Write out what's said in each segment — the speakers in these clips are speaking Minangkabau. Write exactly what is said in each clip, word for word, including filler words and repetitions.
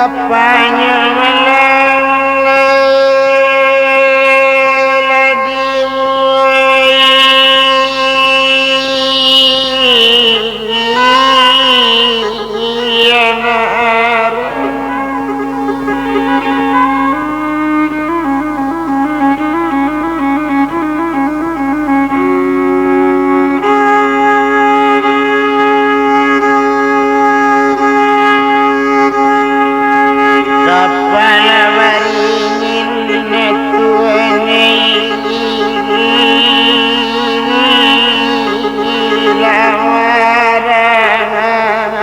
Apanyo malam lah dimuai anak. Kapalo baringin tuan, lah marapek.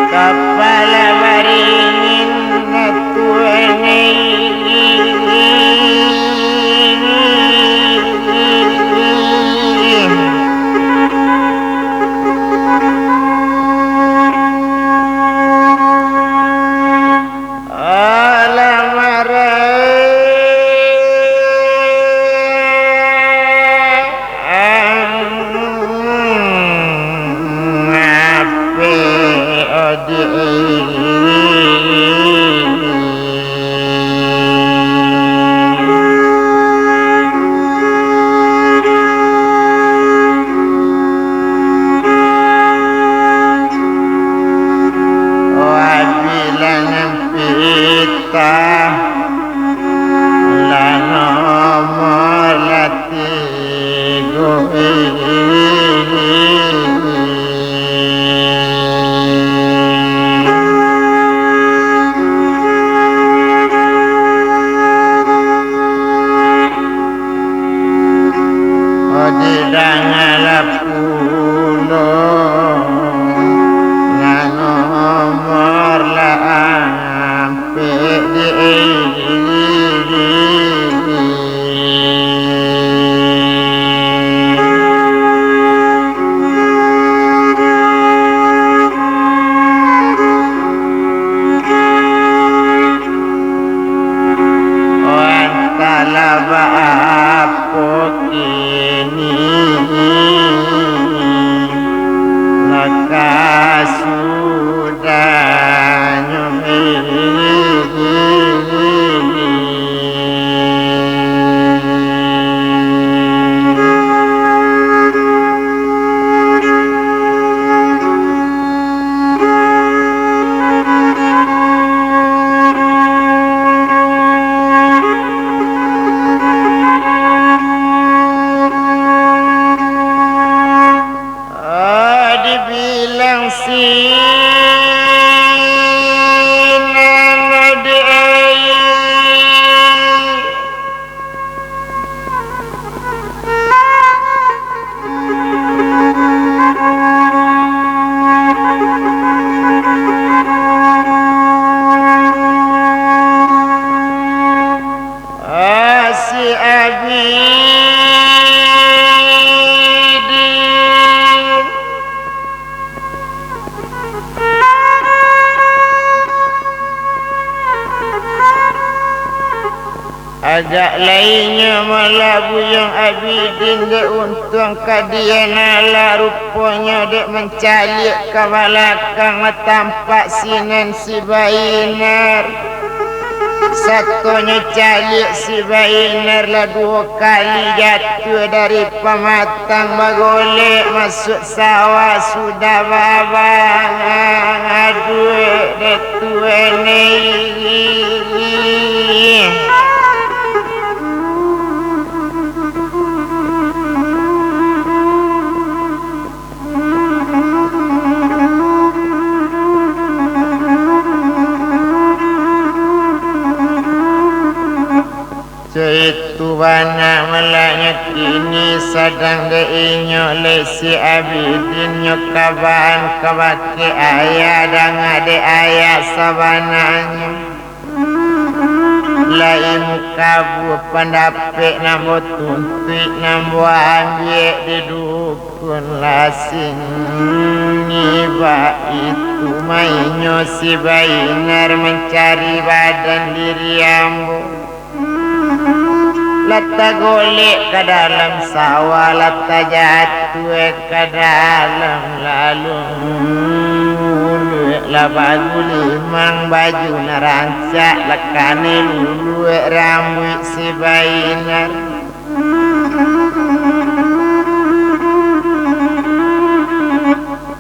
Kapalo baringin tuan. Alah marapek adik. Wabilang pitah lah nomor lah tigo. Didangalah pulo nan nomor lah ampek di. Antahlah baapo kini lakasudahnyo. Dibilang sinan di ai. Si Abidin. Agak lai nyo malah buyuang Abidin, dek untuang ka dian alah ruponyo, dek mancaliak ka balakang tampak sinan si Bainar. Satonyo caliak si Bainar lah duo kali jatuah dari pamatang bagolek masuak sawah sudah babang. Aduh, dek tuan ai. Caitu bana malaknyo kini, sadang dek inyo lai si Abidin nyo kabaan kabake ayah, danga dek ayah sabananyo. Lai mukabua pandapek nan batuntuik nan baambiak di dukun lasing. Baitu mainyo si Bainar mancari badan diri ambo. Lah tagolek ka dalam sawah, lah tajatuah ka dalam lalung. Uluak lah bagulimang, baju nan rancak lah kanai luluak rambuik si Bainar.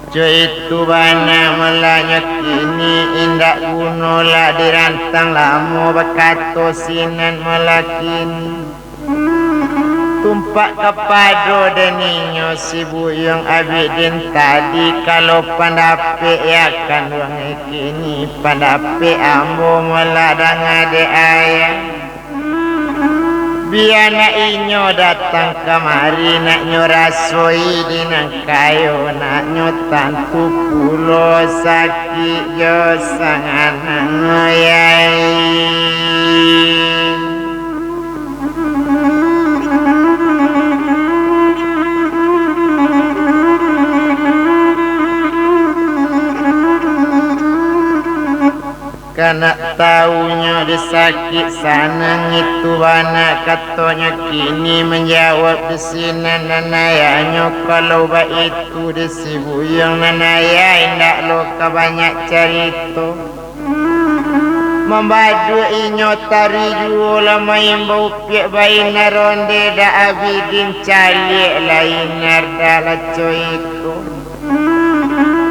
Co itu bana malah nyo kini, indak guno lah dirantang lamo, bakato sinan malah kini. Tumpak kapado den inyo si Buyuang Abidin tadi, kalau pandapek ya kanduang kini, pandapek ambo malah danga dek ayah. Bia nak inyo datang kamari, nak nyo rasoi di nan kayo, nak nyo tantu pulo sakik jo sanganang, oyai. Ka nak taunyo di sakik sanang itu bana, katonyo kini manjawab di sinan nan ayahnyo, kalau baitu di si Buyuang nan ayah indak lo ka banyak carito. Mambaduak inyo taruih juo lah maimbau piak Bainar, onde dak Abidin caliak lai Inar dak lah co iko.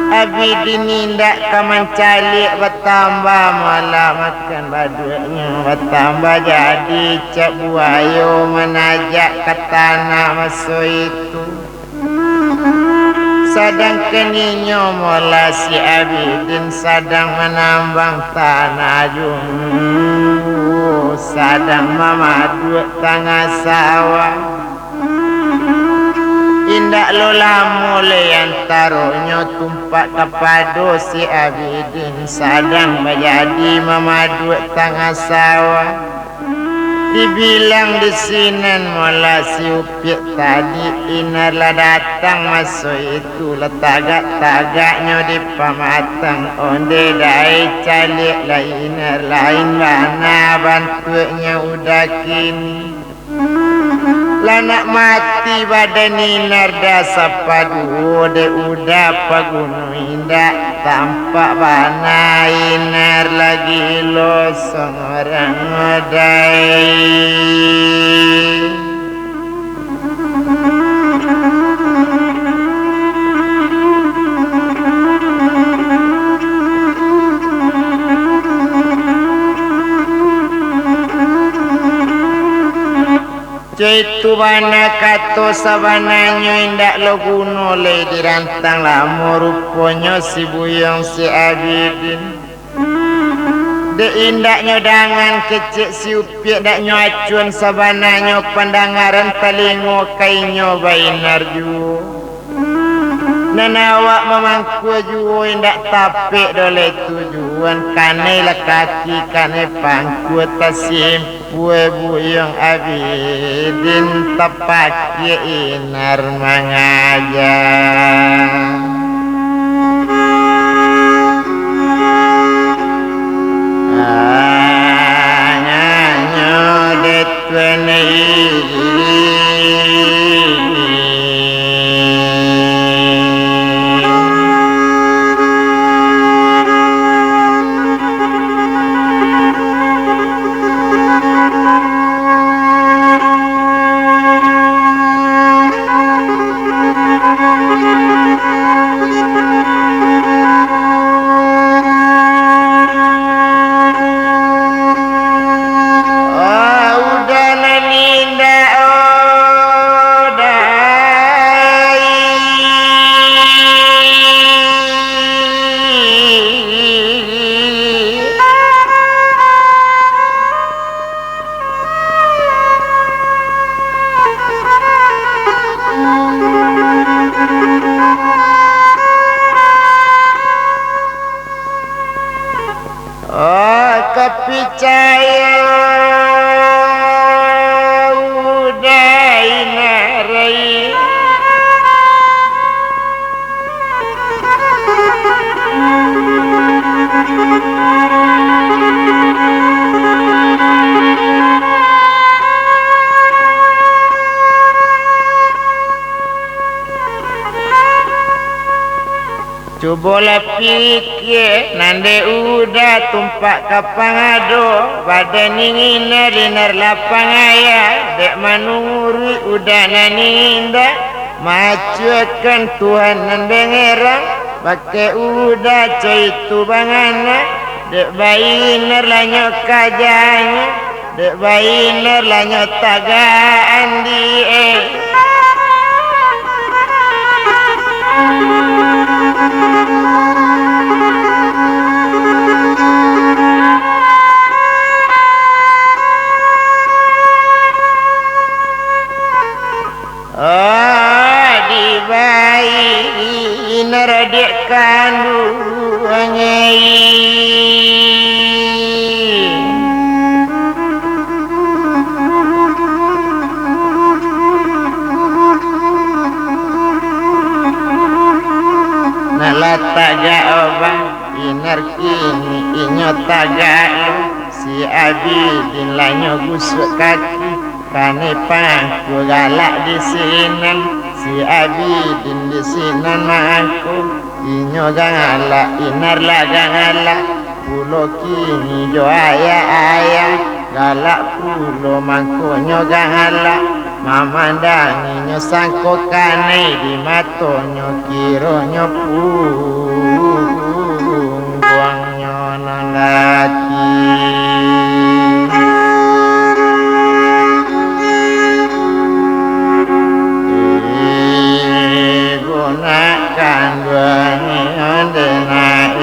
Abidin indak ka mancaliak, batambah malah makan baduaknyo, batambah jadi cak buayo manajak ka tanah maso itu. Sadangkan inyo molah si Abidin sadang manambang tanah juo, sadang mamaduak tangah sawah. Indak lo lamo lai antaronyo tumpak kapado si Abidin sadang bajadi mamaduak tangah sawah. Dibilang di sinan molah si Upiak tadi, Inar lah datang maso itu, lah tagak-tagaknyo di pamatang, onde dai caliak lai Inar, lain bana bantuaknyo udah kini. Lah nak mati badan Inar dah sapaduo dek udah paguno, indak tampak bana Inar lagi lo songorang dai. Caitu bana kato sabananyo, indak lo guno lai dirantang lamo ruponyo si Buyuang si Abidin. Dek indaknyo dangan kecek si Upiak, dak nyo acuan sabananyo pandangaran talingo ka inyo bainar juo. Nan awak mamangkua juo indak tapek doh lai tujuan, kanai lah kaki, kanai pangkua, tasimpua Buyuang Abidin, tapakiak Inar mangaja. Anganyo dek Tuan Iri. Ah, udah lah nindak, oh, dai. Oh, ka picayo. Cubolah pikia, nan dek uda tumpak ka pangado, badan ingin linar lapang aya, dek manunguruik uda nan indak, maacuakan Tuhan nan bangarang, bakeh uda co itu bangana, dek bainar lah nyo kajanyo. Dek bainar lah nyo tagak andi, eh. Oh, dibainar dek kanduang ai. Nak lah tagak, oh, bang, inar kini inyo tagak lo. Si Abidin lah nyo gusuak kaki. Kanai pangku galak di sinan, si Abidin di sinan mangko. Inyo galak, inar lah galak, pulo kini jo ayah-ayah. Galak pulo mangkonyo galak, mamandangi nyo sangko kanai di matonyo, kironyo pungguang. Nyo nan laki. Ibu nak kanduang nyo dek nak.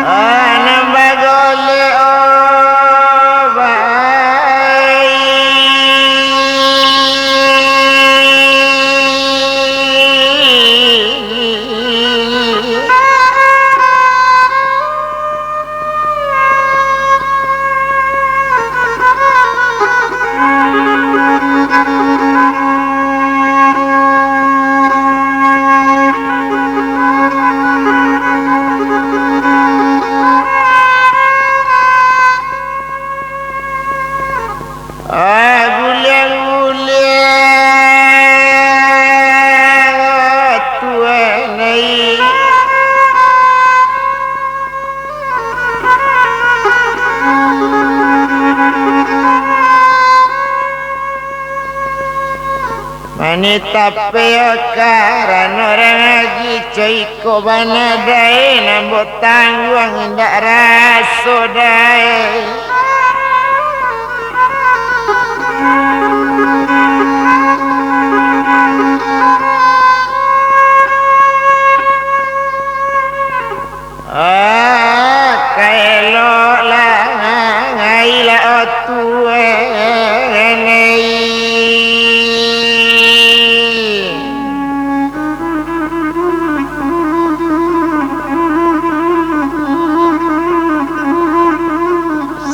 Anam bagolek obai. Ah, guliang-guliang, Tuan ai. Mani tapeh karano urang aji, co iko bana dai, nan batangguang indak raso dai. Ah, ka elok lah ngai lah, oh, Tuan ai.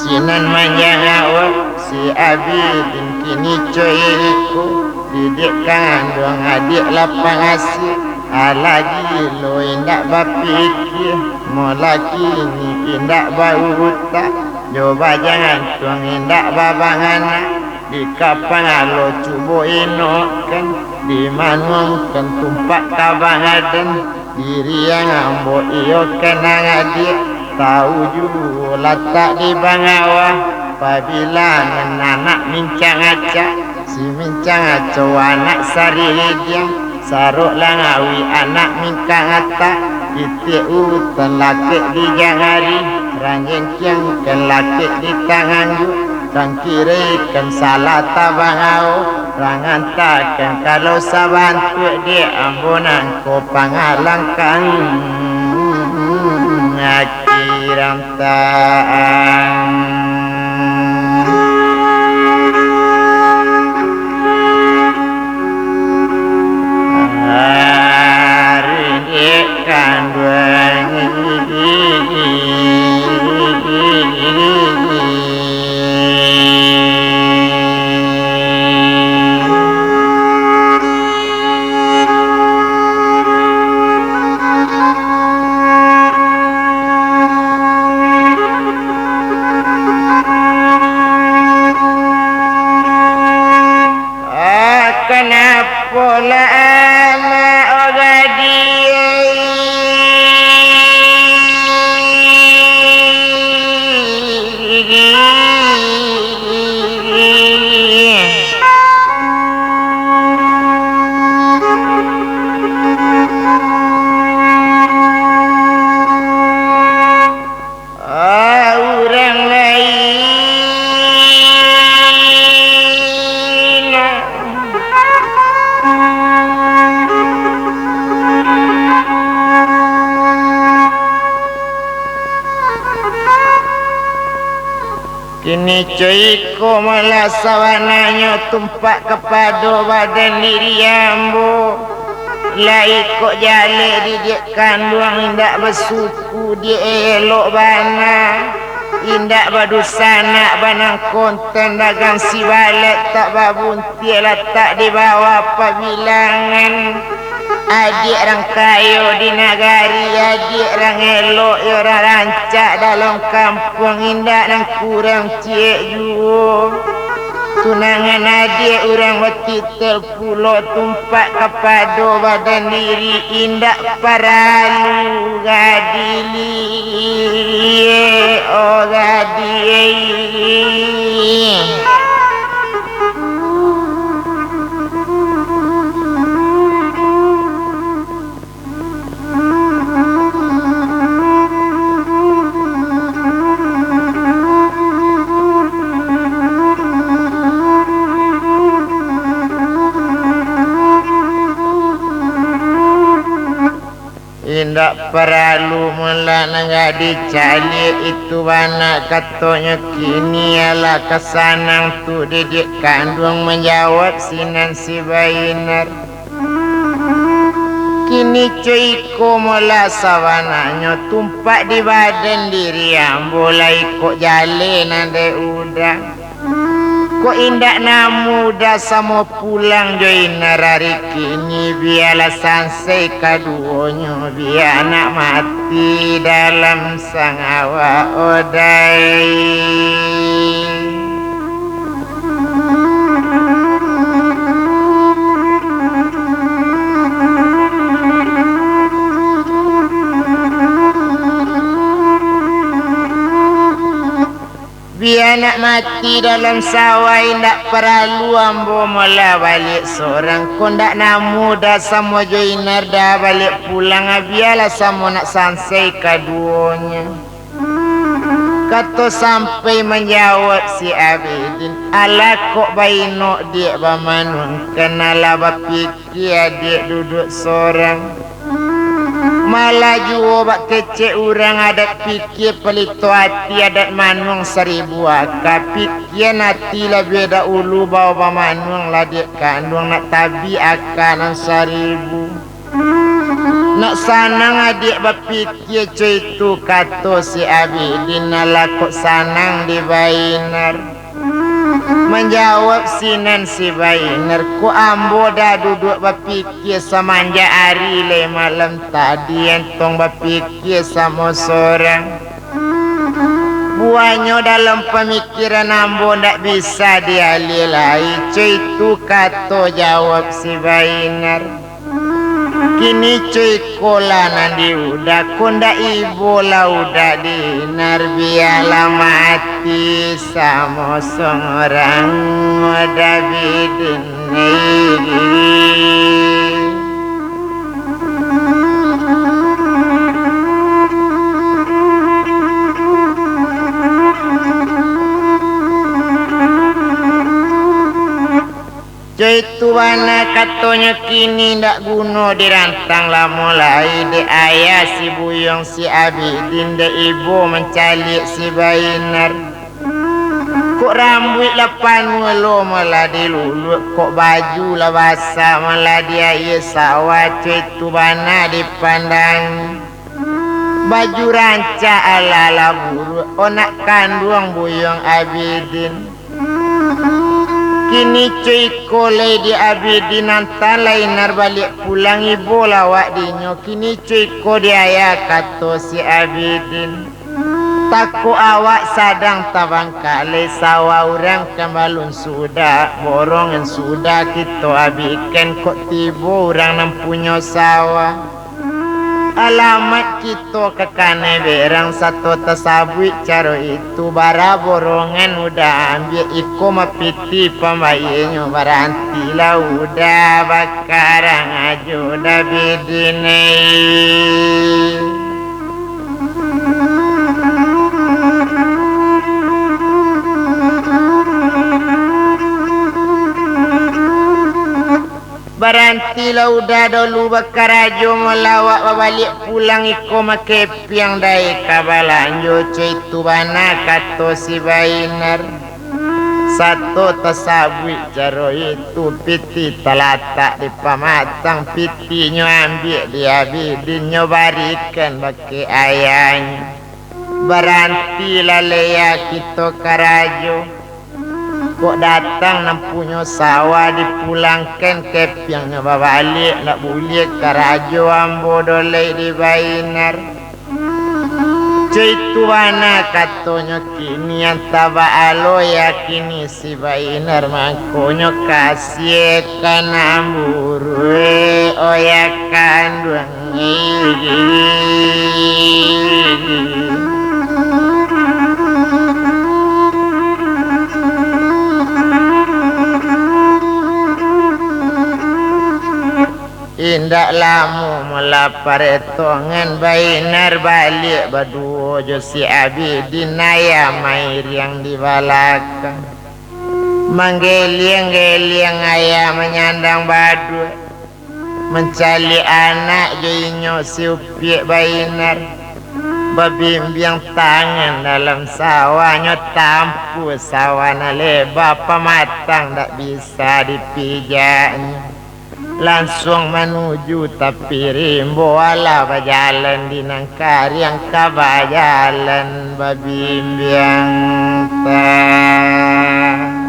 Sinan manjawab si Abidin kini co iko, didiak kanduang adiak lapang asie. Alah gilo indak bapikia, molah kini indak bautak, jo bajantuang indak babanganak, di kapangalo cubo inokan, dimanuangkan tumpak ka badan, diri ang ambo iyo kanang adiak, tau juo latak di bangawah, pabila nan anak mincang acak, si mincang acau anak saridiang, sarok langawi anak mingkang atak, titiak utan lakek di jangari, ranjang kiangkan lakek di tanganggu, rang kiraikan salah tabang awo, rang antakan kalau sabantuak dek ambo nangko pangalangkang. Aki Ramtaan. Nico iko malah sabananyo tumpak kapado badan diri ambo. Lai kok jaleh didiak kanduang indak basuku, diak elok bana. Indak badusanak banang kontan dagang sibalat tak babuntiak latak di bawah pabilangan. Adiak rang kayo di nagari, adiak rang elok yo rang rancak dalam kampuang, indak nan kurang ciek juo. Tunangan adiak urang batitel pulo tumpak kapado badan diri, indak paralu gadili, oh gadili. Indak paralu mulah nan gadih caliak itu bana, katonyo kini alah ka sanang tu didiak kanduang manjawab sinan si Bainar. Kini co iko molah sabananyo tumpak di badan diri ambo lai kok jaleh nan dek Uda. Kok indak namuah Uda samo pulang jo Inar ari kini, bialah sansai kaduonyo, bia nak mati dalam sangawak odai. Bia nak mati dalam sawah, indak paralu ambo molah baliak sorang. Kok ndak namuah Uda samo jo Inar Da baliak pulang, bialah samo nak sansai kaduonyo. Kato sampai manjawab si Abidin, alah kok bainok diak bamanuang, kanalah bapikia diak duduak sorang. Malah juo bak kecek urang, adat pikia palito ati, adat manuang saribu aka. Pikian ati labiah daulu bao bamanuang lah diak kanduang, nak tabik aka nan saribu. Nak sanang adiak bapikia co itu, kato si Abidin, alah kok sanang di Bainar. Manjawab sinan si Bainar, kok ambo Da duduak bapikia samanjak ari lai malam tadi, antong bapikia samo sorang. Buahnyo dalam pamikiran ambo ndak bisa dialiah lai, co itu kato jawab si Bainar. Kini co iko lah nan di Uda, kok ndak ibo lah Uda di Inar, bialah mati samo sorang Uda Bidin. Co itu bana katonyo kini, ndak guno dirantang lamo lai dek ayah si Buyuang si Abidin, dek ibo mancaliak si Bainar. Kok rambuik lah panuah lo malah diluluak, kok baju lah basah malah di aia sawah, co itu bana dipandangi. Baju rancak alah lah buruak, onak kanduang Buyuang Abidin. Kini co iko lai di Abidin, antaan lah Inar baliak pulang, ibo lah awak dinyo. Kini co iko di ayah, kato si Abidin. Takok awak sadang tabangkalai, sawah urang kan balun sudah, borongan sudah kito abihkan, kok tibo urang nan punyo sawah. Alamat kito ka kanai berang, sato tasabuik caro itu, bara borongan Uda ambiak, iko mapitih pambaiaknyo, barantilah Uda bakarang ajo Da Bidin ai. Baranti Lauda dolu bakarajo, malawak babaliak pulang, iko makepiang dai ka balanjo, co itu bana kato si Bainar. Sato tasabuik caro itu, piti talatak di pamatang, pitinyo ambiak di Abidin, nyo barikan bakeh ayahnyo. Baranti lah lai kito karajo. Kok datang nan punyo sawah, dipulangkan kepiangnyo babaliak, ndak buliah karajo ambo doh lai di Bainar. Co itu bana katonyo kini, antah baa lo yo kini si Bainar, mangkonyo kasiah ka nan buruak, oya kanduang. Indak lamo malapar etongan, Bainar baliak baduo jo si Abidin, ayah mairiang di balakang. Manggeliang-geliang ayah manyandang baduak. Mancaliak anak jo inyo si Upiak Bainar, babimbiang tangan dalam sawah, nyo tampuah sawah nan leba, pamatang dak bisa dipijaknyo. Lansuang manuju tapi rimbo, alah bajalan di nan kariang, ka bajalan babimbiang tangan.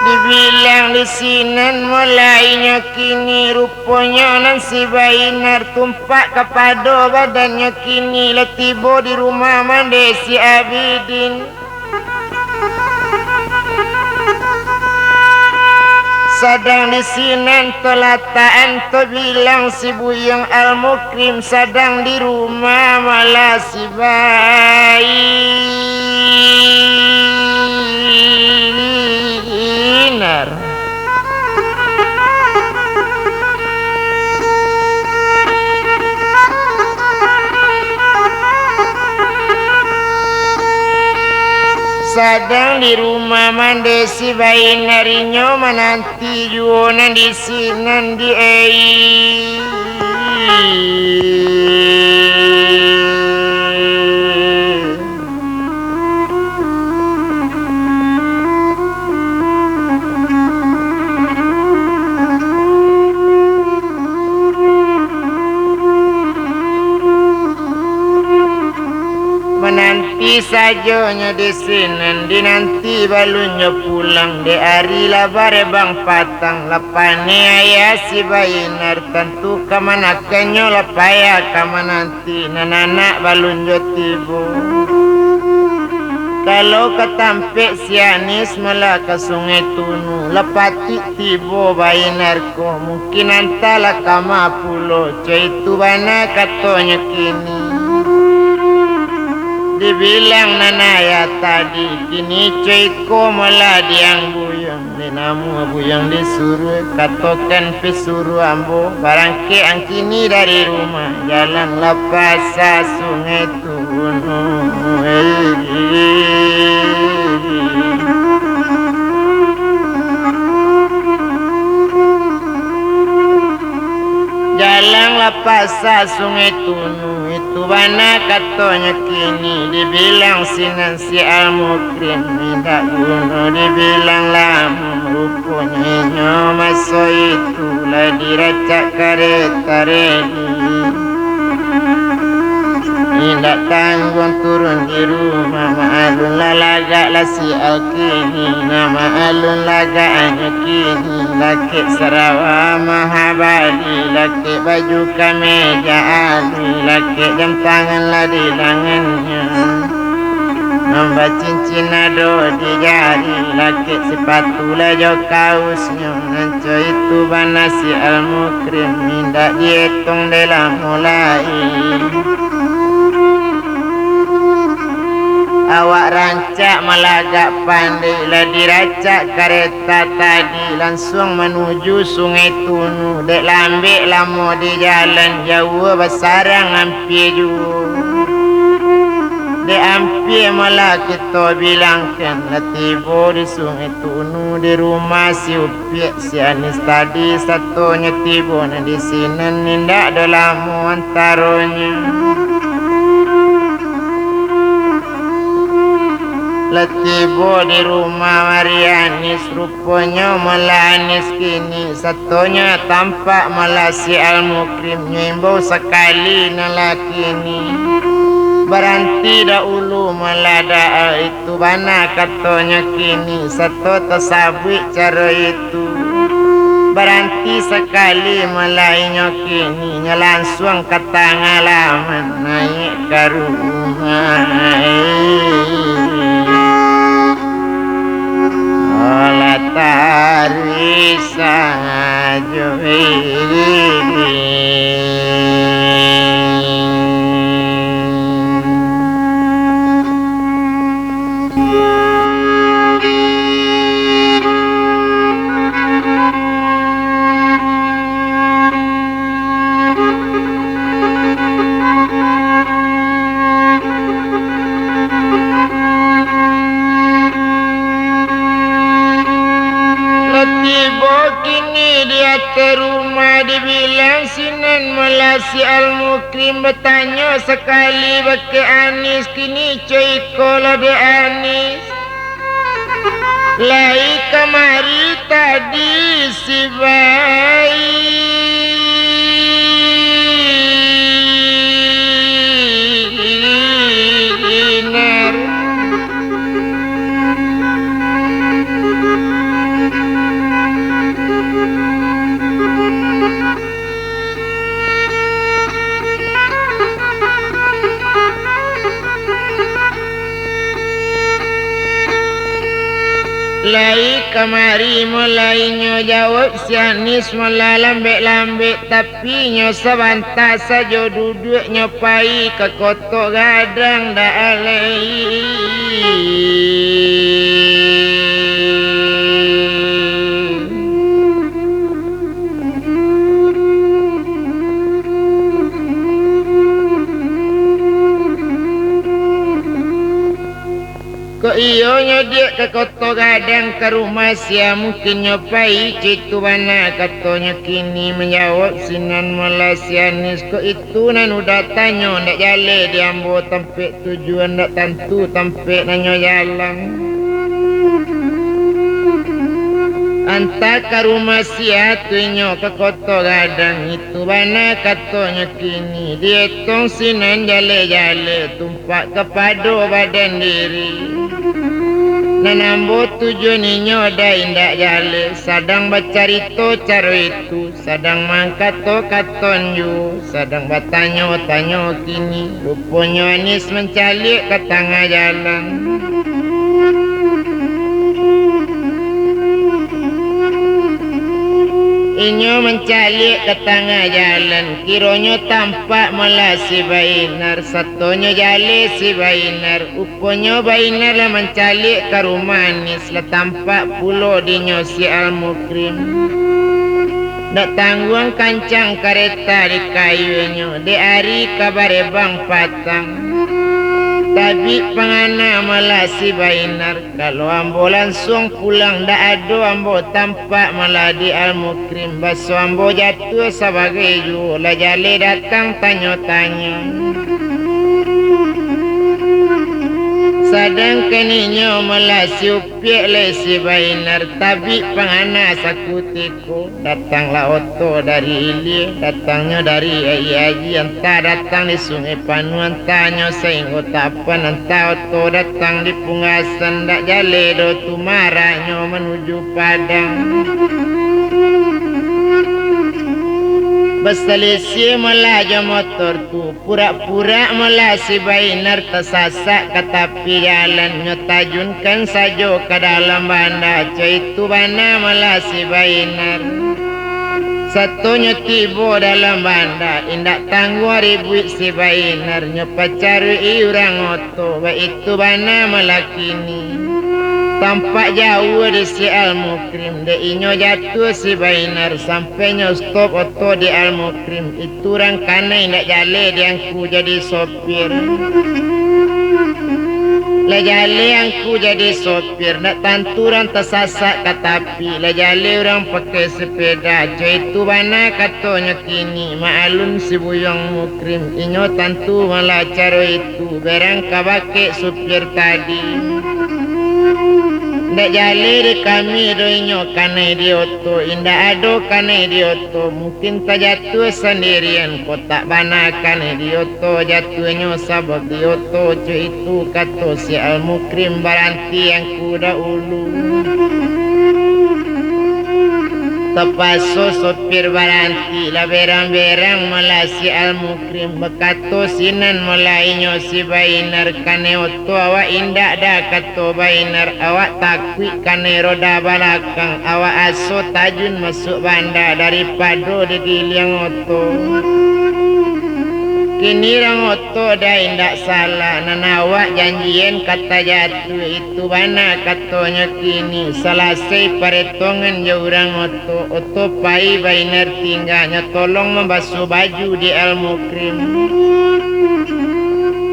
Dibilang di sinan mulainyo kini, ruponyo nan si Bainar tumpak kapado badannyo kini, lah tibo di rumah mande si Abidin. Sadang di sinan talatakan tabilang si Buyuang Al-Mukrim, sadang di rumah malah si Bainar. Sadang di rumah mande si Bainar, inyo mananti juo nan di sinan di ai. Mananti sajonyo di sinan, dinanti balun nyo pulang, dek ari lah barebang patang, lah paneh ayah si Bainar, tantu kamanakannyo lah payah ka mananti. Nan anak balun jo tibo. Kalau ka tampek si Anis, malah ka Sungai Tunu, lah patik tibo Bainar ko, mungkin antahlah kama pulo, co itu bana katonyo kini. Dibilang nan ayah tadi, kini co iko malah diang buyuang. Dek namuah buyuang disuruah, katokan pisuruah ambo, barangkek ang kini dari rumah, jalan lah pasa Sungai Tunu. Jalan lah pasa Sungai Tunu, itu bana katonyo kini, dibilang sinan si Al-Mukrim, indak guno dibilang lamo, ruponyo inyo maso itu lah diracak kareta reli. Indak tangguang turun di rumah, maklum lah lagak lah Alkini nama alun lagaknyo kini, lakek sarawa mahabali, lakek baju kameja ali, lakek jam tangan lah di langannyo, nan bacincin ado di jari, lakek sipatu lah jo kausnyo, nan co itu bana si Al-Mukrim, indak dietong dek lah mulai. Awak rancak malagak pandai, lah diracak kareta tadi, lansuang manuju Sungai Tunu. Dek lambek lamo di jalan, jauah basarang ampia juo. Dek ampia malah kito bilangkan, lah tibo di Sungai Tunu, di rumah si Upiak. Si Anis tadi satonyo tibo nan di sinan, indak doh lamo antaronyo. Lah tibo di rumah Mari Anis, ruponyo malah Anis kini satonyo tampak malah si Al-Mukrim, nyo imbau sakali nan lah kini. Baranti dahulu malah daa. Tu bana katonyo kini, sato tasabuik caro itu. Baranti sakali malah inyo kini, nyo lansuang ka tangah laman, naiak ka rumah. Olah taruih sajo. Lah tibo kini di ateh rumah, dibilang sinan malah si Al-Mukrim, batanyo sakali bakeh Anis, kini co iko lah dek Anis. Lai kamari tadi si Bainar. Lai kamari mulai nyo jawab si Anis, malah lambek-lambek, tapi nyo sabanta sajo duduak, nyo pai ka Koto Gadang dak alai. Kok iyo nyo diak ka Koto Gadang, ka rumah sia mungkin nyo pai, co itu bana katonyo kini, manjawab sinan malah si Anis. Kok itu nan udah tanyo, ndak jaleh di ambo tampek tujuan, ndak tantu tampek nan nyo jalan. Antah ka rumah sia tu inyo ka Koto Gadang, itu bana katonyo kini, dietong sinan jaleh-jaleh, tumpak kapado badan diri. Nan ambo tujuan inyo dah indak jaleh, sadang bacarito caro itu, sadang mangkato-katon juo, sadang batanyo-tanyo kini. Ruponyo Anis mancaliak ka tangah jalan. Inyo mancaliak ka tangah jalan, kironyo tampak malah si Bainar, satonyo jaleh si Bainar. Ruponyo Bainar lah mancaliak ka rumah Anis, lah tampak pulo dinyo si Al-Mukrim. Ndak tangguang kancang kareta di kayuanyo, dek ari ka barebang patang. Tabik pangana malah si Bainar, kalau ambo lansuang pulang, ndak ado ambo tampak malah di Al-Mukrim, baso ambo jatuah sabagai juo, lah jaleh datang tanyo-tanyo. Sadangkan inyo malah si Upiak lai si Bainar, tabik pangana sakutiko. Datanglah oto dari ilia, datangnyo dari aia aji, antah datang di Sungai Panuah, antah nyo sainggo Tapan, antah oto datang di Punggasan, ndak jaleh doh tu maraknyo manuju Padang. Basalisiah malah jo motor tu, purak-purak malah si Bainar tasasak ka tapi jalan, nyo tajunkan sajo ka dalam banda, caitu bana malah si Bainar. Satonyo tibo dalam banda, indak tangguang ribuik si Bainar, nyo pacaruik-i urang oto, baitu bana malah kini. Tampak jauah di si Al-Mukrim, dek inyo jatuah si Bainar, sampai nyo stop oto di Al-Mukrim, itu urang kanai ndak jaleh di angku jadi sopir. Lah jaleh angku jadi sopir, ndak tantu urang tasasak ka tapi, lah jaleh urang pakai sepeda, caitu bana katonyo kini, maklum si Buyuang Mukrim, inyo tantu malah caro itu, barang ka bakeh supir tadi. Ndak jaleh dek kami doh inyo kanai di oto, indak ado kanai di oto, mungkin tajatuah sandirian, kotak bana kanai di oto jatuahnyo, sabab di oto caitu kato si Al-Mukrim baranti angku dahulu. Tapaso sopir baranti, lah berang-berang malah si Al-Mukrim, bakato sinan malah inyo si Bainar, kanai oto awak indak doh kato Bainar, awak takuik kanai roda balakang, awak aso tajun masuak banda daripado digiliang oto. Kini urang oto doh indak salah, nan awak janjian ka tajatuah, itu bana katonyo kini, salasai paretongan jo urang oto, oto pai Bainar tingga, nyo tolong mambasuah baju di Al-Mukrim.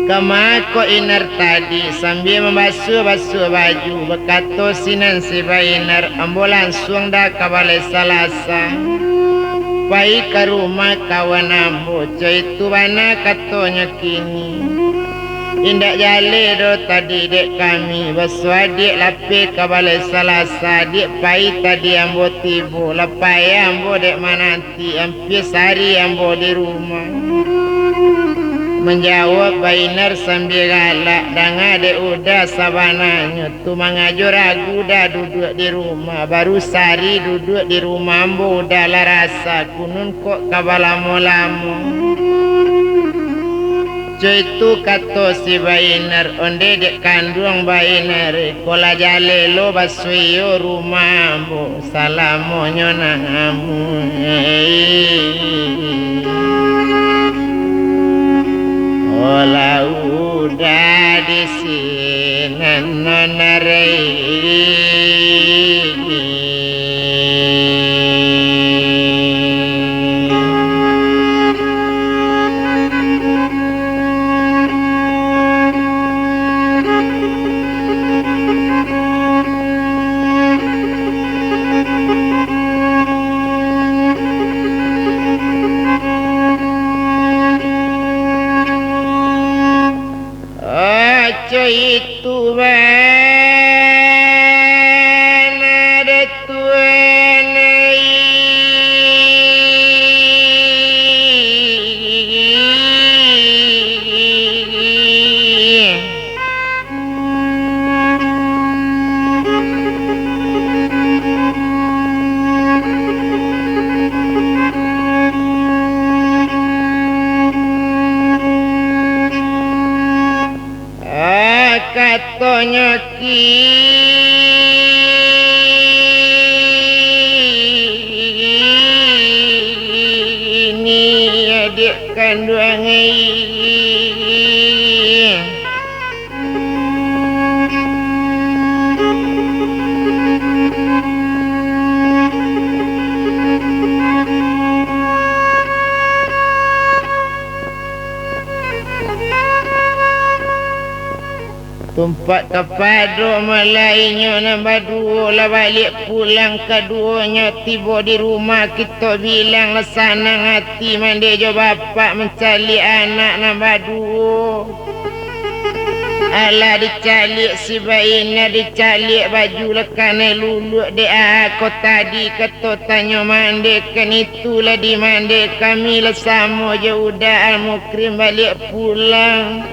Kama ko Inar tadi, sambia mambasuah-basuah baju, bakato sinan si Bainar, ambo lansuang doh ka Balai Salasa, pai ka rumah kawan ambo, caitu bana katonyo kini. Indak jaleh doh tadi dek kami, basuadiak lapeh ka Balai Salasa, diak pai tadi ambo tibo, lah payah ambo dek mananti, ampia sahari ambo di rumah. Manjawab Bainar sambia galak, danga dek Uda, sabananyo tu mangajo ragu doh duduak di rumah, baru sahari duduak di rumah ambo Uda lah rasa, kunun kok ka balamo-lamo. Co itu kato si Bainar, onde dek kanduang Bainar, ko lah jaleh lo basuo iyo rumah ambo salamonyo nan amuah. Olah Uda di sinan non arai. Aco itu bana Datuan ai. Ah, katonyo kini, adik kanduang ai. Tumpak kapado malah inyo nan baduo lah baliak pulang, kaduonyo tibo di rumah, kito bilang lah sanang ati mandeh jo bapak mancaliak anak nan baduo. Alah dicaliak si Baina, dicaliak baju lah kanai luluak dek a ko tadi, kato tanyo mandekan itu lah dimandek kami lah samo jo Uda Al-Mukrim baliak pulang.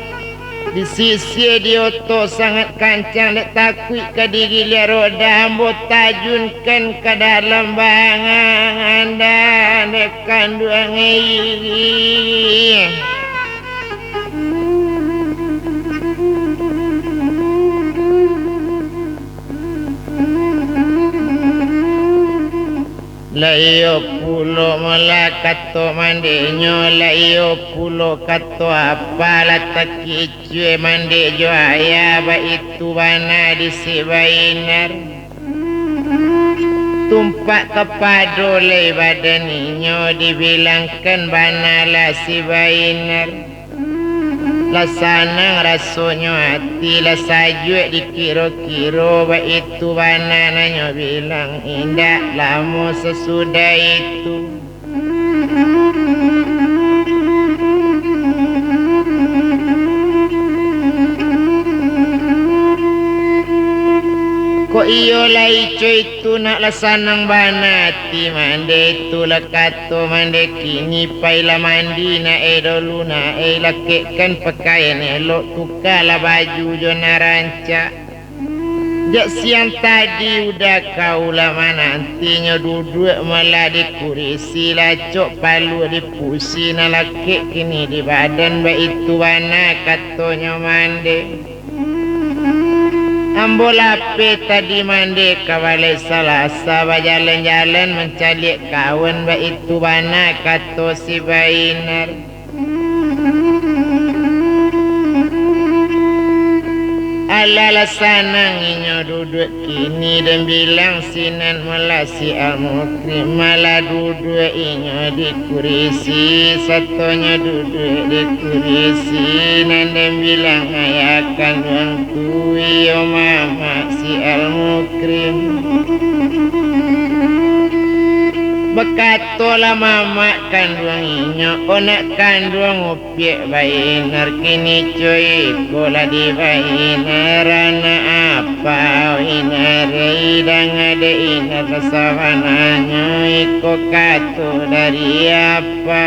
Disisia di oto sangat kancang, dek takuik ka digiliak roda, ambo tajunkan ka dalam bangang anda dek kanduang iri. Lah iyo pulo malah kato mandeknyo, lah iyo pulo kato apalah takicua mandek jo ayah, baitu bana di si Bainar. Tumpak kapado lai badan inyo, dibilangkan bana lah si Bainar. Lah sanang rasonyo ati, lah sajuak dikiro-kiro, baitu bana nan nyo bilang, indak lamo sasudah itu. Kok iyo lai co itu nak lah sanang bana ati mande, itulah kato mande kini, pailah mandi nak e dolu nak e, lakekkan pakaian elok, tukalah baju jo nan rancak. Jak siang tadi Uda kau lah manantinyo duduak malah di kurisi, lacok paluak di pusi, nan lakek kini di badan, baitu bana katonyo mande. Ambo lapeh tadi mande ka Balai Salasa, bajalan-jalan mancaliak kawan, baitu bana kato si Bainar. Alah lah sanang inyo duduak kini, den bilang sinan malah si Al-Mukrim, malah duduak inyo di kurisi, satonyo duduak di kurisi, nan den bilang ayah kanduang tu iyo mamak si Al-Mukrim. Bakatolah mamak kanduang inyo, o nak kanduang Piak Bainar kini co iko lah di Bainar, anak apa Inar, danga dek Inar sabananyo iko kato dari apa?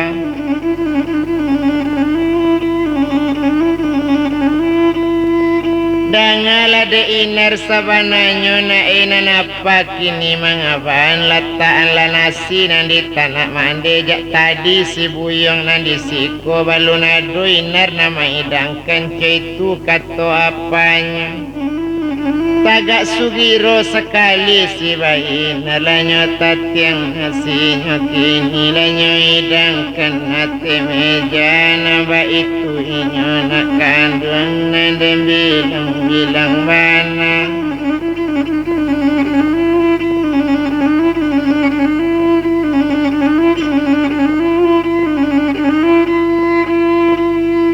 Dangalah dek Inar sabananyo nak Inar apa kini mangaban, latakan lah nasi nan di tanak mande, jak tadi si buyuang nan di siko, balun ado Inar nan maidangkan, co itu kato apanyo. Tagak sugiro sakali si Bainar, lah nyo tatiang nasinyo kini, lah nyo idangkan ateh meja, nan baitu inyo nak kanduang, nan den bilang-bilang bana.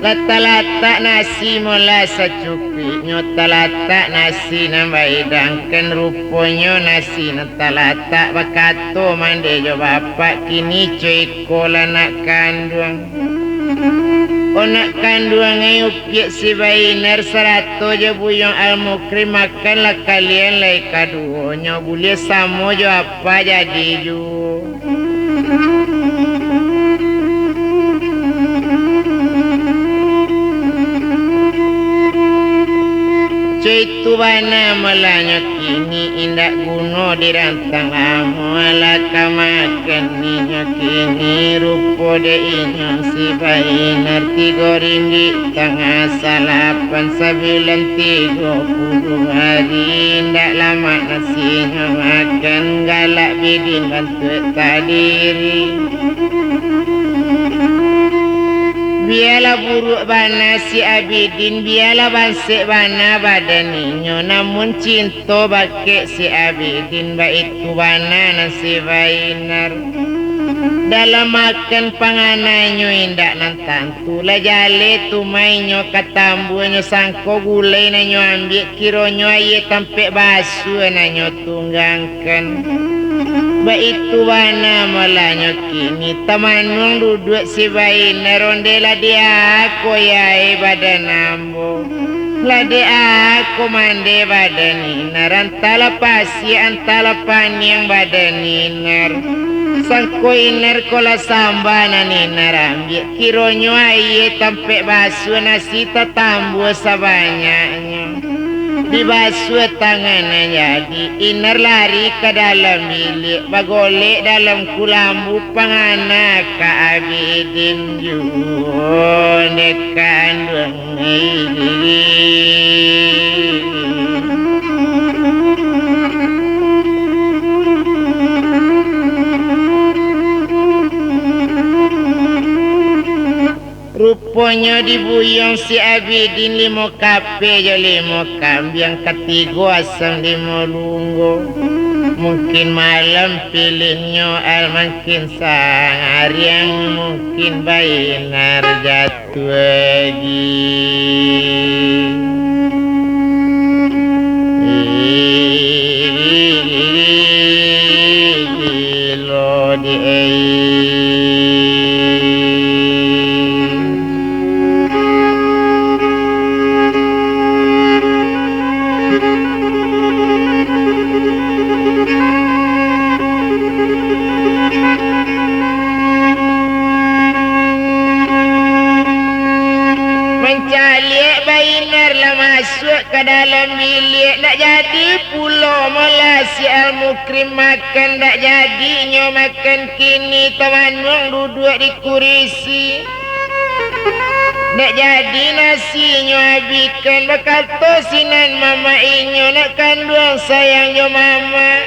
Latak-latak nasi molah sacukuiknyo, talatak nasi nan baidangkan, ruponyo nasi nan talatak bakato mande jo bapak, kini co iko lah nak kanduang. O nak kanduang ai, upiak si Bainar sarato jo buyuang Al-Mukrim, makanlah kalian lai kaduonyo, buliah samo jo apa jadi juo. Co itu bana molahnyo kini, indak guno dirantang lamo, alah ka makan inyo kini, rupo dek inyo si Bainar, tigo ringgik tangah salapan sabulan tigo puluah ari, indak lamak nasinyo makan, galak bidin bantuak tadiri. Bialah buruak bana si Abidin, bialah bansek bana badan inyo, namun cinto bakek si Abidin, baitu bana nan si Bainar. Dalam makan pangananyo indak nan tantu, lah jaleh tumainyo ka tambuanyo, sangko gulai nan nyo ambiak, kironyo aia tampek basuah nan nyo tunggangkan. Baitu bana molahnyo kini, tamanuang duduak si Bainar, ondeh lah diakoyai badan ambo. Lah dek a ko mandeh badan Inar, antahlah pasiak, antahlah paniang badan Inar. Sangko Inar ko lah sambah nan Inar ambiak, kironyo aia tampek basuah, nasi tatambuah sabanyaknyo. Dibasuah tangan nan jadi, Inar lari ka dalam biliak, bagolek dalam kulambu, pangana ka Abidin juo dek kanduang. Ruponyo dibuyuang si Abidin limo kapeh jo limo kambiang, katigo asam limo lunggo. Mungkin malam pilihnyo al mungkin sangariang, mungkin bainar jatuah agi. Gilo di ai. Mancaliak bainar lah masuak ka dalam biliak, ndak jadi pulo molah si Al-Mukrim makan, ndak jadi inyo makan kini, tamanuang duduak di kurisi. Ndak jadi nasi inyo abihkan, bakato sinan mamak inyo, nak kanduang sayang jo mamak.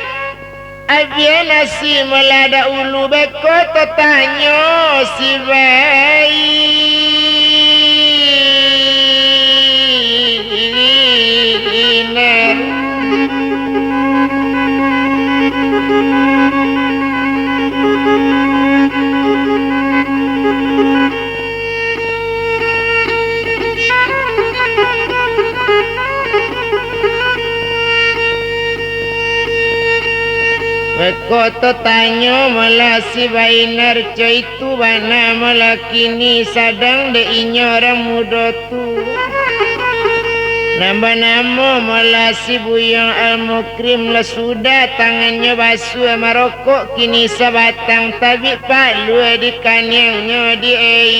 Abiah nasi malah daulu, beko tatanyo si Bainar. Beko tatanyo malah si Bainar, co itu bana malah kini sadang dek inyo urang mudo tu. Nan banamo malah si Buyuang Al-Mukrim, lah sudah tangannyo basuah marokok kini sabatang, tabik palua di kaniangnyo di ai.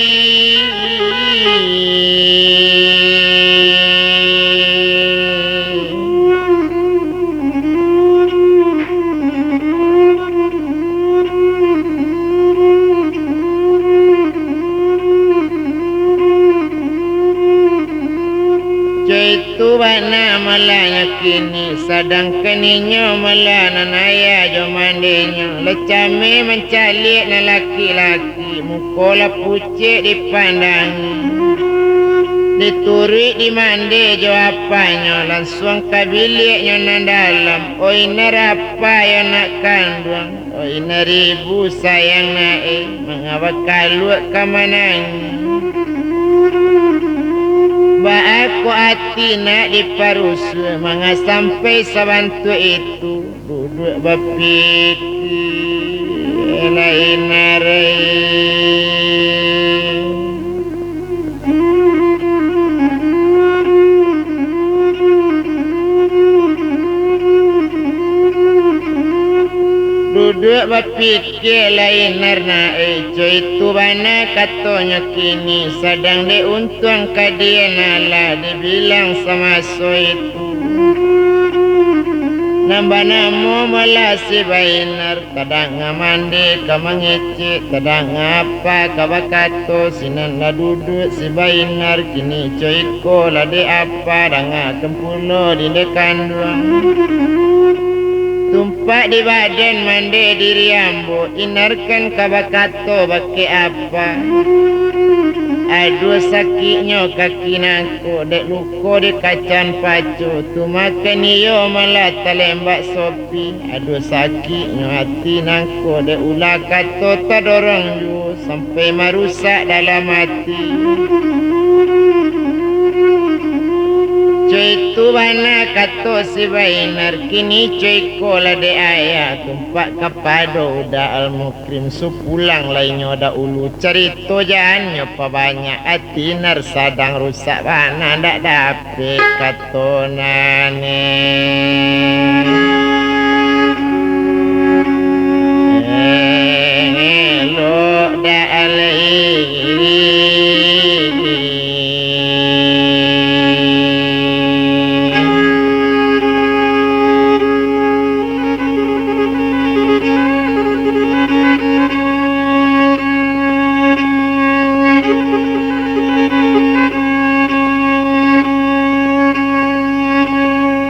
Co itu bana malah nyo kini, sadangkan inyo malah nan ayah jo mandenyo, lah cameh mancaliak nan laki-laki. Muko lah pucek dipandangi. Dituruik dimande jo apanyo, lansuang ka biliaknyo nan dalam. Oi, nan apa yo nak kanduang? Oi, nan ribu sayang nak, eh, manga bakaluak ka manangih? Baa kok ati nak diparusuah, manga sampai sabantuak itu? Duduak bapikia lai narai. Duduak bapikia lai Inar nak, eh, co itu bana katonyo kini, sadang dek untuang ka dian alah dibilang samaso itu. Nan banamo malah si Bainar, tadanga mande ka mangecek, tadanga apa ka bakato, sinan lah duduak si Bainar, kini co iko lah dek apa, dangakan pulo dek indak kanduang. Tumpak di badan mande diri ambo, Inar kan ka bakato bakeh apa. Aduah sakiknyo kaki nangko, dek luko dek kacan paco, tu makan iyo malah talembak sopi. Aduah sakiknyo ati nangko, dek ulah kato tadorong juo, sampai marusak dalam ati. Itu bana kato si Bainar, kini co iko lah dek ayah, tumpak kapado Uda Al-Mukrim, supulang lai nyo dahulu. Carito jannyo pabanyak, ati Nar sadang rusak bana, ndak dapek kato nan elok dak lai.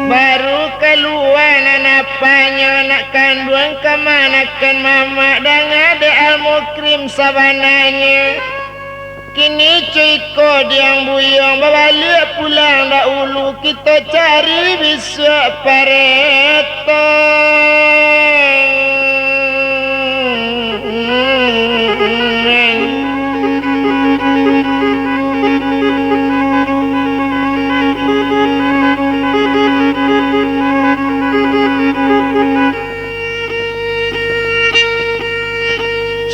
Baru kalua nan apanyo, anak kanduang kamanakan mamak, danga dek Al-Mukrim sabananyo. Kini co iko diang buyuang, babaliak pulang dahulu, kito cari bisuak pareto.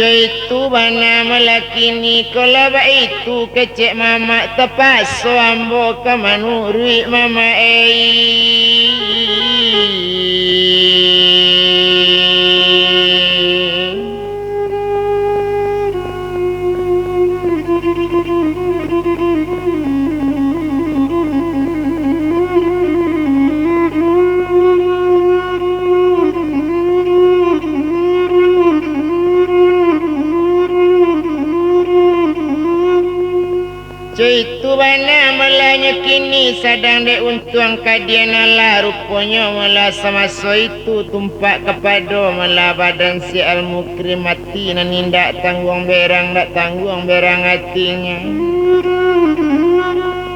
Co itu bana malah kini, kalau baitu kecek mamak, tapaso ambo ka manuruik mamak, ei. Co itu bana malah nyo kini, sadang dek untuang ka dian alah. Ruponyo malah samaso itu tumpak kapado malah badan si Al-Mukrim, ati nan indak tangguang berang, dak tangguang berang atinyo.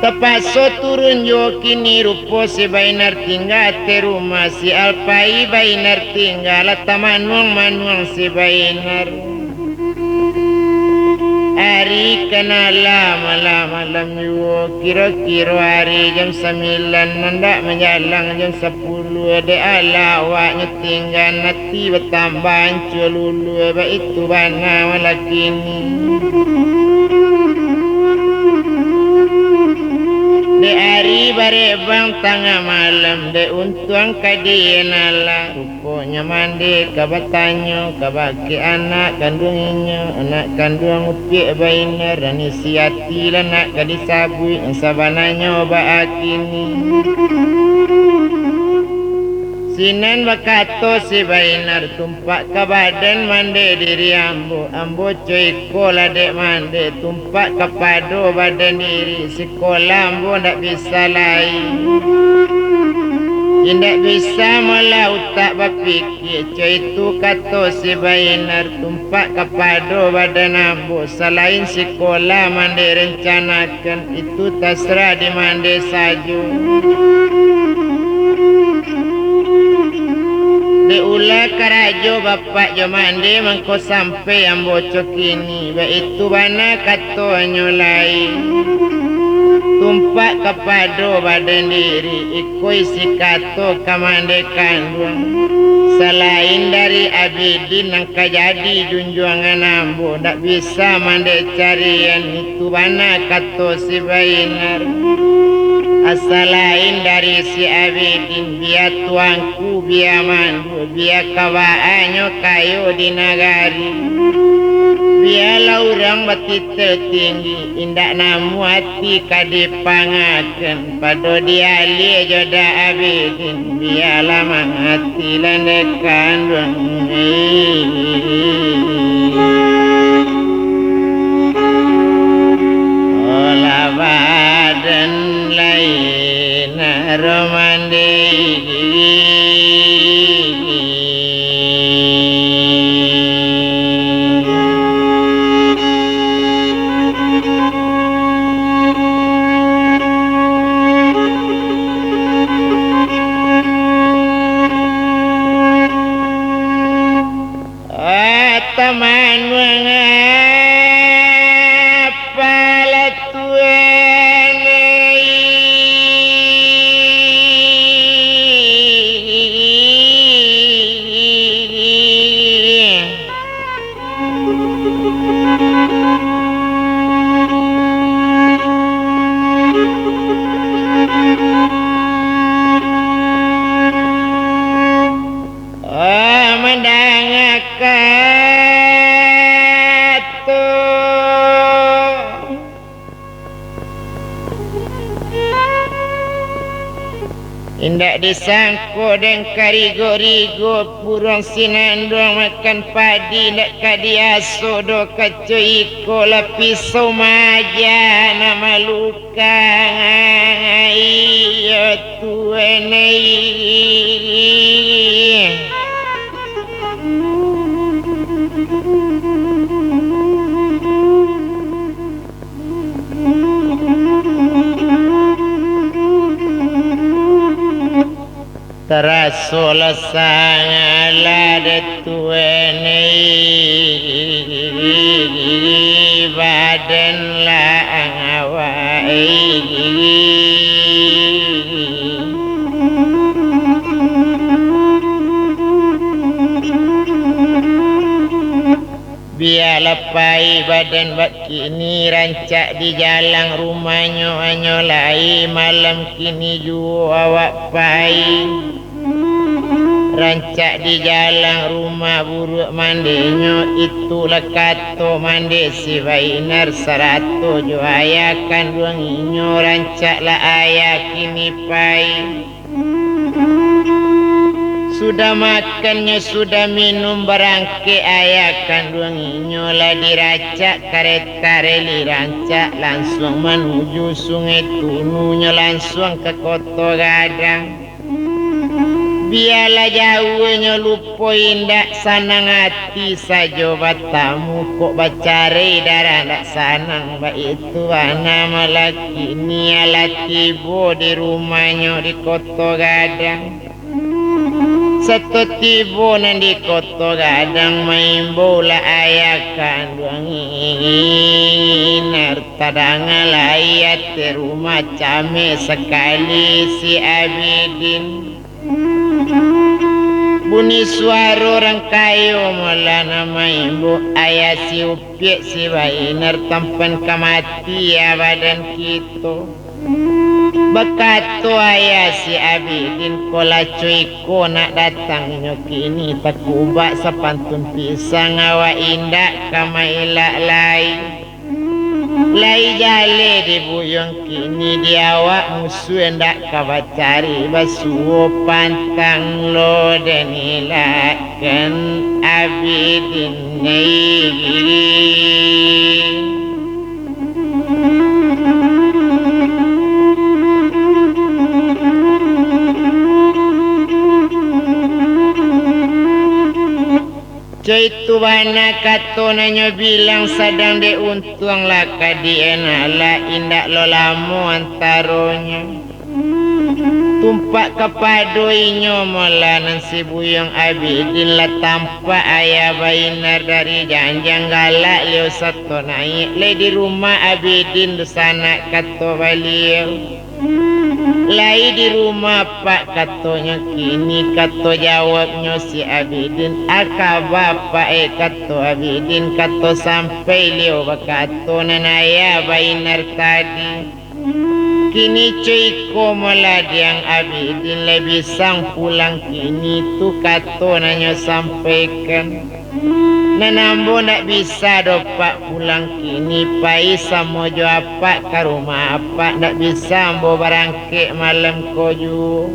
Tapaso turun juo kini, rupo si Bainar tingga ateh rumah, si Al pai, Bainar tingga lah tamanuang-manuang si Bainar. Ari ka nan lah malam-malam juo, kiro-kiro ari jam sambilan, nan dak manjalang jam sapuluah, dek alah awaknyo tingga, ati batambah ancua luluah, baitu bana malah kini. Dek ari barebang tangah malam, dek untuang ka dian alah. Pokoknyo mande ka batanyo kabake anak kanduang inyo, anak kanduang Upiak Bainar, nan isi ati lah nak ka disabuik, nan sabananyo baa kini. Sinan bakato si Bainar, tumpak ka badan mande diri ambo, ambo co iko lah dek mande, tumpak kapado badan diri, sikolah ambo ndak bisa lai. Indak bisa malah utak bapikia, co itu kato si Bainar, tumpak kapado badan ambo, salain sikolah mande rencanakan, itu tasarah di mande sajo. Dek ulah karajo bapak jo mande mangko sampai ambo co kini, baitu bana katonyo lai. Tumpak kapado badan diri, iko isi kato ka mande kanduang. Salain dari Abidin nan ka jadi junjuangan ambo, ndak bisa mande carian, itu bana kato si Bainar. Asalain dari si Abidin, bia tuanku, bia mandu, bia kawaannyo kayo di nagari, bialah urang batitel tinggi, indak namuah ati ka dipangakan, pado dialia jo Da Abidin, bialah mati lah dek kanduang. Olah badan lai nak romandi. Ah, tama Indak disangko den karigo-rigo, buruang sinanduang makan padi, indak ka diaso doh kaco iko, lah pisau maja nan maluka. Iyo tuan ai. Taraso lah sangalah dek tuan ai, badan lah angawai. Bialah pai badan bak kini, rancak di jalang rumahnyo, hanyo lai malam kini juo awak pai. Rancak di jalang rumah buruak mandenyo, itulah kato mande si Bainar sarato jo ayah kanduang inyo, rancaklah ayah kini pai. Sudah makannyo, sudah minum, barangkek ayah kanduang inyo lah diracak kareta reli rancak, lansuang manuju Sungai Tunu, nyo lansuang ka Koto Gadang. Bialah jauahnyo lupo indak, sanang ati sajo batamu, kok bacarai darah ndak sanang, baitu bana malah kini alah tibo di rumahnyo di Koto Gadang. Sato tibo nan di Koto Gadang, maimbaulah ayah kanduang Inar, tadanga lai ateh rumah cameh sakali si Abidin. Bunyi suaro urang kayo malah nan maimbau, ayah si Upiak si Bainar tampan ka mati ya badan kito. Bakato ayah si Abidin, kok laco iko nak datang inyo kini, takubak sapantun pisang awak indak ka mailak lai. Lai jaleh di buyuang kini, di awak musuah indak ka bacari, basuo pantang lo den ilakkan Abidin. Caitu bana kato nan nyo bilang, sadang dek untuang lah ka dienak, lah indak lo lamo antaronyo. Tumpak kapado inyo malah nan si Buyuang Abidin, lah tampak ayah Bainar dari janjang, galak liau sato naiak, lai di rumah Abidin dunsanak kato baliau. Lai di rumah Pak katonyo kini, kato jawabnyo si Abidin, a kaba Pak e, kato Abidin, kato sampai liau bakato nan ayah Bainar tadi. Kini co iko malah diang Abidin, lai bisa pulang kini tu kato nan nyo sampaikan. Nan ambo ndak bisa doh Pak pulang kini, pai samo jo Apak ka rumah Apak, ndak bisa ambo barangkek malam ko juo.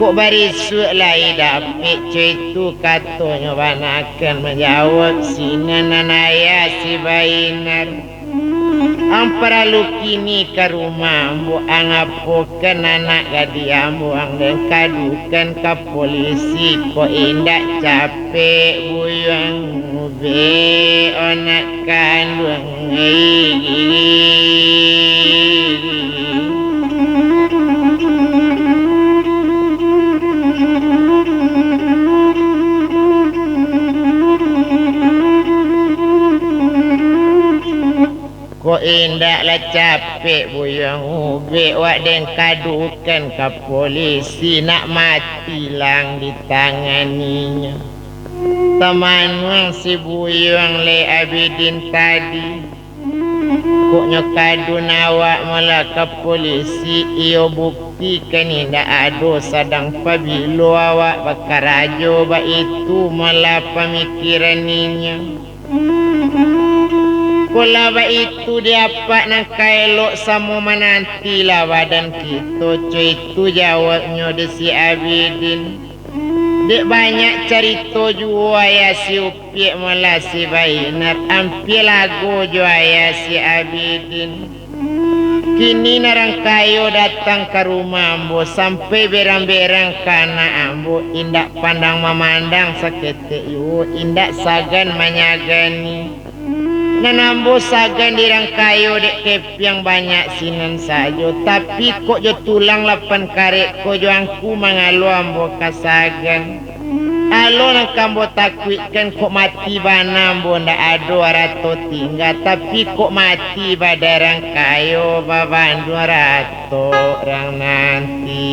Kok barisuak lai dapek co itu katonyo bana kan manjawab sinan nan ayah si Bainar. Ang paralu kini ka rumah ambo, ang apokan anak gadih ambo, ang den kadukan ka polisi, kok indak capek Buyuang Ubek, anak kanduang. Kok indak lah capek Buyuang Ubek, wak den kadukan ka polisi, nak mati lang ditanganinyo. Tamanuang si Buyuang lai Abidin tadi. Kok nyo kadun awak malah ka polisi, iyo bukti kan indak ado, sadang pabilo awak bakarajo, baitu malah pamikiran inyo. Kok lah baitu di apak nan ka elok samo manantilah badan kito, co itu jawabnyo di si Abidin. Dek banyak carito juo ayah si Upiak malah si Bainar, ampia lago jo ayah si Abidin. Kini nan rang kayo datang ka rumah ambo, sampai berang-berang ka anak ambo, indak pandang mamandang saketek juo, indak sagan manyagani. Nan ambo sagan di rang kayo dek kepiang banyak sinan sajo, tapi kok jo tulang lapan karek ko jo angku mangalo ambo ka sagan. Alo nan ka ambo takuikkan, kok mati bana ambo ndak ado arato tingga, tapi kok mati badarang kayo babanduang arato rang nanti.